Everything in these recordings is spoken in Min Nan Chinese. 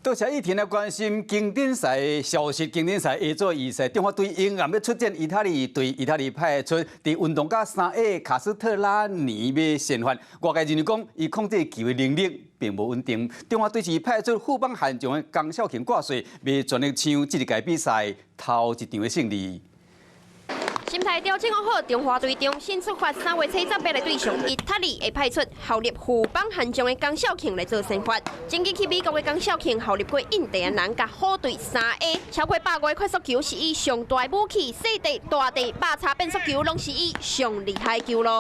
多謝一婷來關心經典賽消息。經典賽下晝預賽，中華隊永遠欲出戰意大利隊，意大利派出佇運動家三 A 卡斯特拉尼欲先發。外界認為講，伊控制球的能力並無穩定。中華隊是派出富邦悍將的江少慶掛帥，欲全力搶這一屆比賽頭一場的勝利。心態調整好，中華隊重新出發，3月初十欲來對上意大利，會派出效力富邦悍將的江少慶來做先發。前幾去美國的江少慶效力過印第安人佮虎隊三 A，超過150個快速球是伊上大的武器，細地、大地、百叉變速球攏是伊上厲害球路。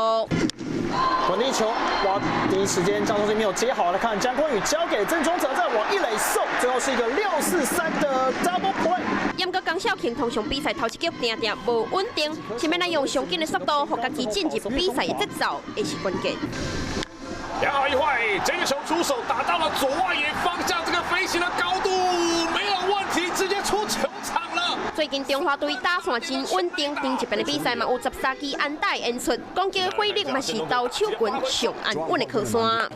滾地球，哇！第一時間張宗信沒有接好，來看江坤宇交給鄭宗哲，再往一壘送，最後是一個6-4-3的 double play。毋過江少慶通常比賽頭一局定定無穩定，是欲來用上緊的速度，予家己進入比賽的節奏，會是關鍵。兩好一壞，這個球出手打到了左外野方向，這個飛行的高度沒有問題，直接出球場了。最近中華隊打線真穩定，頂一遍的比賽嘛有13支安打演出，攻擊的火力嘛是投手群上安穩的靠山。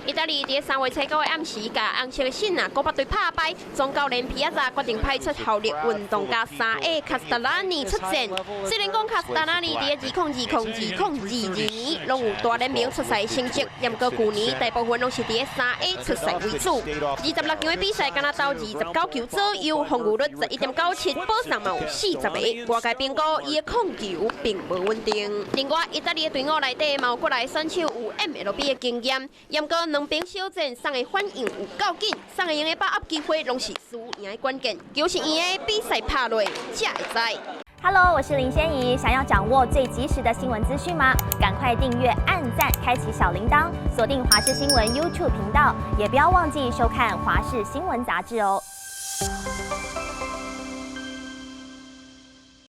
意大利佇3月初九的暗時，共紅色的信啊古巴隊拍敗，總教練皮亞扎決定派出效力運動家三 A 卡斯特拉尼出戰。雖然講卡斯特拉尼佇2020、2022攏有大聯盟出賽成績，毋過舊年大部分攏是佇3A 出賽為主。26場的比賽，敢若投29球左右，防禦率11.97，保送嘛有40個。外界評估伊的控球並無穩定。另外，意大利的隊伍內底嘛有過來選手有 MLB 的經驗，毋過兩邊小戰送的反應有夠緊，送會用的把握機會攏是輸贏的關鍵。球是圓的，比賽拍落才會知。 Hello，我是林仙怡。想要掌握最及時的新聞資訊嗎？趕快訂閱、按讚、開啟小鈴鐺，鎖定華視新聞 YouTube 頻道，也不要忘記收看華視新聞雜誌哦。